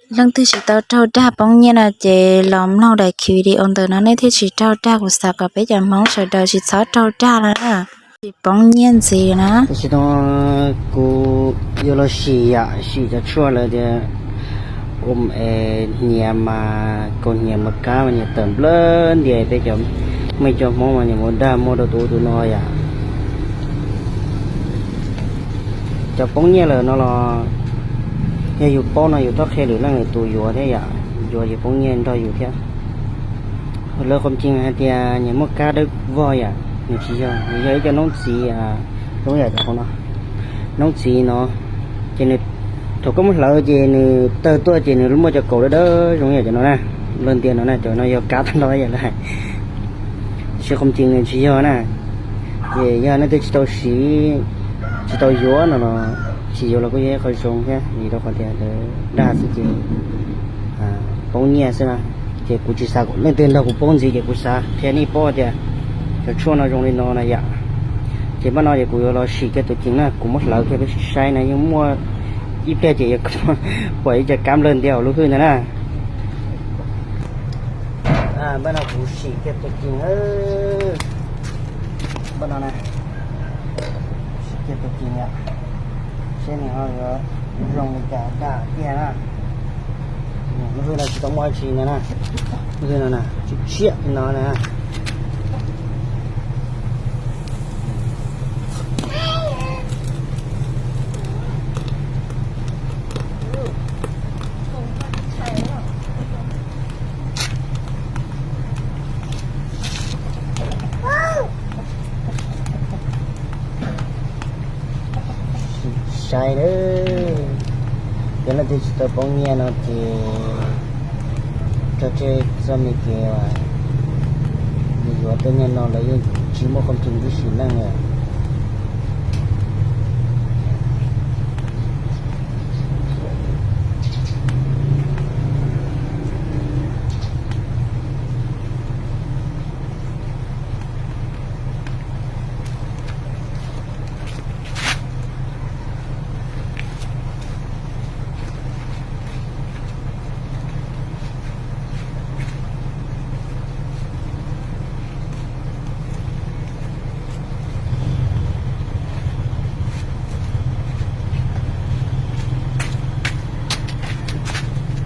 Leej twg tsis tau raug dag poob nyiaj no ces los mloog daim video ntawm no nej thiaj tsis raug dag. Kuv xav kom peb cov Hmoob sawv daws tsis txhob raug dag lawm na, tsis poob nyiaj ntxiv na. Tam sim no kuv yuav los sim yam sim cov tshuaj lawv tias ua hniav mas kaus hniav mos kab mas nyias tawm nplawg ntias peb cov, muaj ib co Hmoob mas nyias mus dag muag rau tus ub tus no yom. Cov poob nyiaj lawm no los yog yus paub no yus txhob qhia lwm leej lwm tus yuav thiab yom, yuav ces poob nyiaj nrog yus thiab. Lawv qhov tseeb hais tias nyias muaj kab dawb vog yom, nws tsis yog, nws yog ib co noob txiv zoo yam cov qhov no, noob txiv no, ces nws thaum koj muab hlawv ces nws tawg tuaj ces nws muaj cov kaus dawb dawb zoo yam cov no na, nplawg ntias no na, cov no yog kab tag nrho yam lawv hais. Tab sis qhov tseeb nws tsis yog na. Ces yog leej twg tsis tau siv, tsis tau yuav no los, tsis yuav los kuj yog ib qho zoo thiab, vim rau qhov tias lawv dag xwb ces poob nyiaj xwb na. Ces kuv tsis xav kom leej twg nrog kuv poob ntxiv ces kuv xav qhia nej paub tias cov tshuaj no zoo li no na yom. Ces npaj no ces kuv yuav los sim kiag tus ceem na, kuv muab hlawv kiag peb saib na, yeej muaj ib pliag ces yuav pom ib co kab nplawg ntias hauv lub hwj ntawd na. Npaj no kuv sim kiag tus ceem, npaj no na, sim kiag tus ceem yom, seb nws ho yuav zoo li cas dag tiag na. Lub hwj no tsis tau muaj dab tsi ntag na, lub hwj no na, tshiab tshiab li no na. Saib, yog leej twg tsis tau poob nyiaj no ces tso tseg txoj me kev uas yuav tej nyiaj no, lawv yeej tsis muaj qhov tseeb tib si leej li.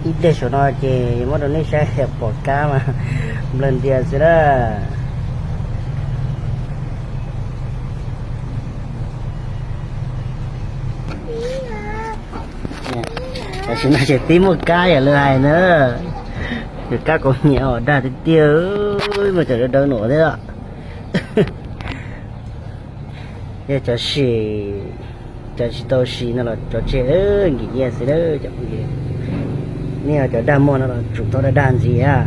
Ib pliag saum no ces yuav muab rau nej saib pom kab mas nplawg ntias xwb na. Tam sim no ces twb muaj kab yam li hais na. Cov kab kaus hniav uas dag tiag tiag, muaj cov dawb dawb no thiab. Yog cov sim, cov tsis tau sim no los tso tseg, nkim nyiaj xwb na cov phooj ywg. Nej cov dag muag no los tsum tau dag dag ntxiv a.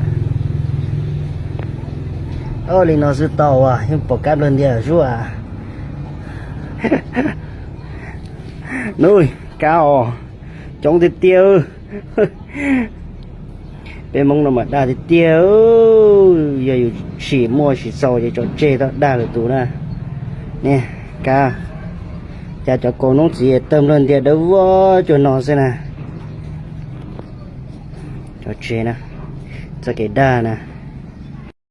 Ua li no xwb tau as, yeej pom kab nplawg ntias zuj as. Nub, kab os, coob tiag tiag. Peb Hmoob no mas dag tiag tiag. Yog yus sim muaj sim xaus ces tso tseg txhob dag lwm tus na. Niag kab, cas cov kaus noob txiv tawg nplawg ntias dawb vog cuag no xwb na. Tso tseg na, txoj kev dag na.